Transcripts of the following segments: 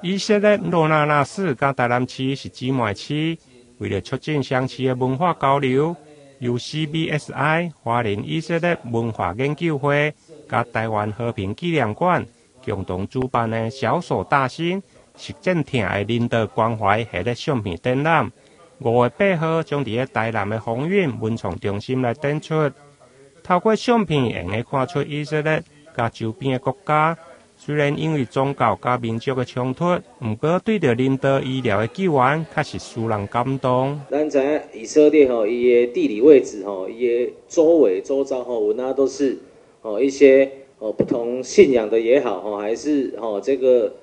以色列羅納納市佮台南市是姊妹市，為了促進雙市的文化交流，由 CBSI 華人以色列文化研究會佮台灣和平紀念館共同主辦的小手大心實踐疼的人道關懷系列相片展覽，5月8號將佇台南的風韻文創中心來展出。透過相片，會用看出以色列佮周邊的國家，雖然因為宗教佮民族的衝突，毋過對著人道醫療的救援，確實使人感動。咱知影以色列吼，伊的地理位置吼，伊的周圍周遭吼，有那都是哦一些哦不同信仰的也好吼，還是吼這個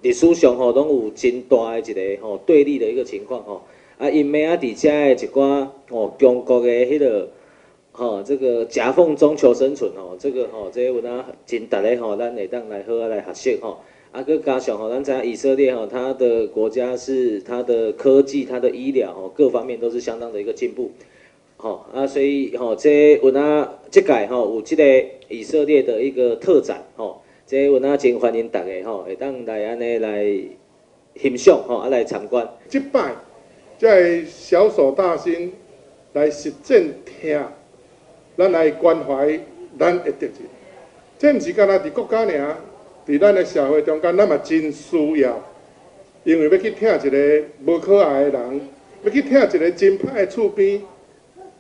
歷史上吼攏有真大的一個吼對立的一個情況吼。啊，𪜶欲啊佇遮的一寡吼強國的彼個吼這個夾縫中求生存吼，這個吼這有影真值得吼，咱會當來好好來學習吼。啊，閣加上吼，咱知影以色列吼，它的國家是它的科技、它的醫療吼，各方面都是相當的一個進步。吼啊，所以吼，這有影這屆吼有這個以色列的一個特展吼，這有影真歡迎大家吼，會當來按呢來欣賞吼，啊來參觀。這擺這个小手大心來實踐疼，咱來關懷咱的敵人。這毋是干焦佇國家爾，佇咱的社會中間，咱嘛真需要。因為欲去疼一个無可愛的人，欲去疼一个真歹的厝邊，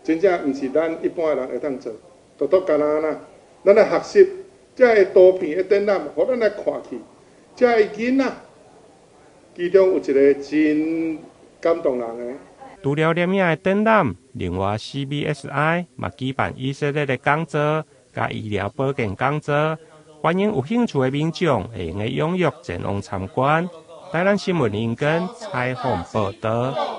真正毋是咱一般的人會當做。獨獨干焦按怎，咱來學習這个圖片的展覽，予咱來看去，這个囡仔，其中有一个真感動人的。除了攝影的展覽，另外 CBSI 嘛舉辦以色列的講座，佮醫療保健講座，歡迎有興趣的民眾會用得踴躍前往參觀。台南新聞林根採訪報導。